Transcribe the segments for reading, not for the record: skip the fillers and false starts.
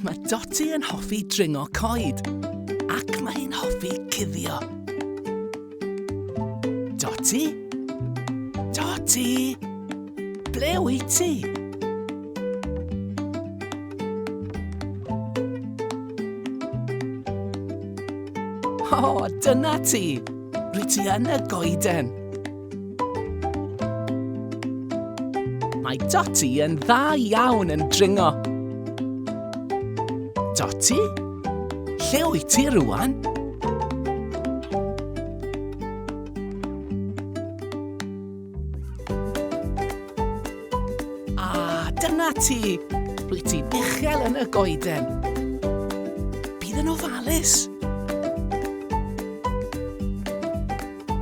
Mae Dotty yn hoffi dringo coed, ac mae hi'n hoffi cuddio. Dotty? Dotty? Ble wyt ti? O, oh, dyna ti! Rwyt ti yn y goeden. Mae Dotty yn dda iawn yn dringo. Dotty? Lle wyt ti rwan? Ah, dyna ti! Rwyt ti'n uchel yn y goeden. Bydd yn ofalus.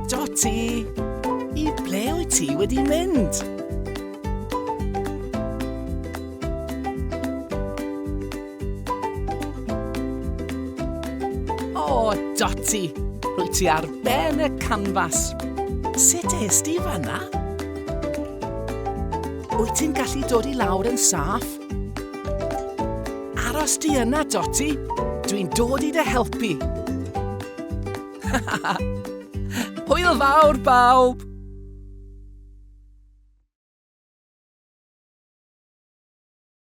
Dotty, i ble wyt ti wedi mynd? O, Dotty, rwyt ti ar ben y canfas. Sut es di fanna? Wyt ti'n gallu dod i lawr yn saff? Aros di yna, Dotty. Dwi'n dod i dy helpu. Hwyl fawr, bawb!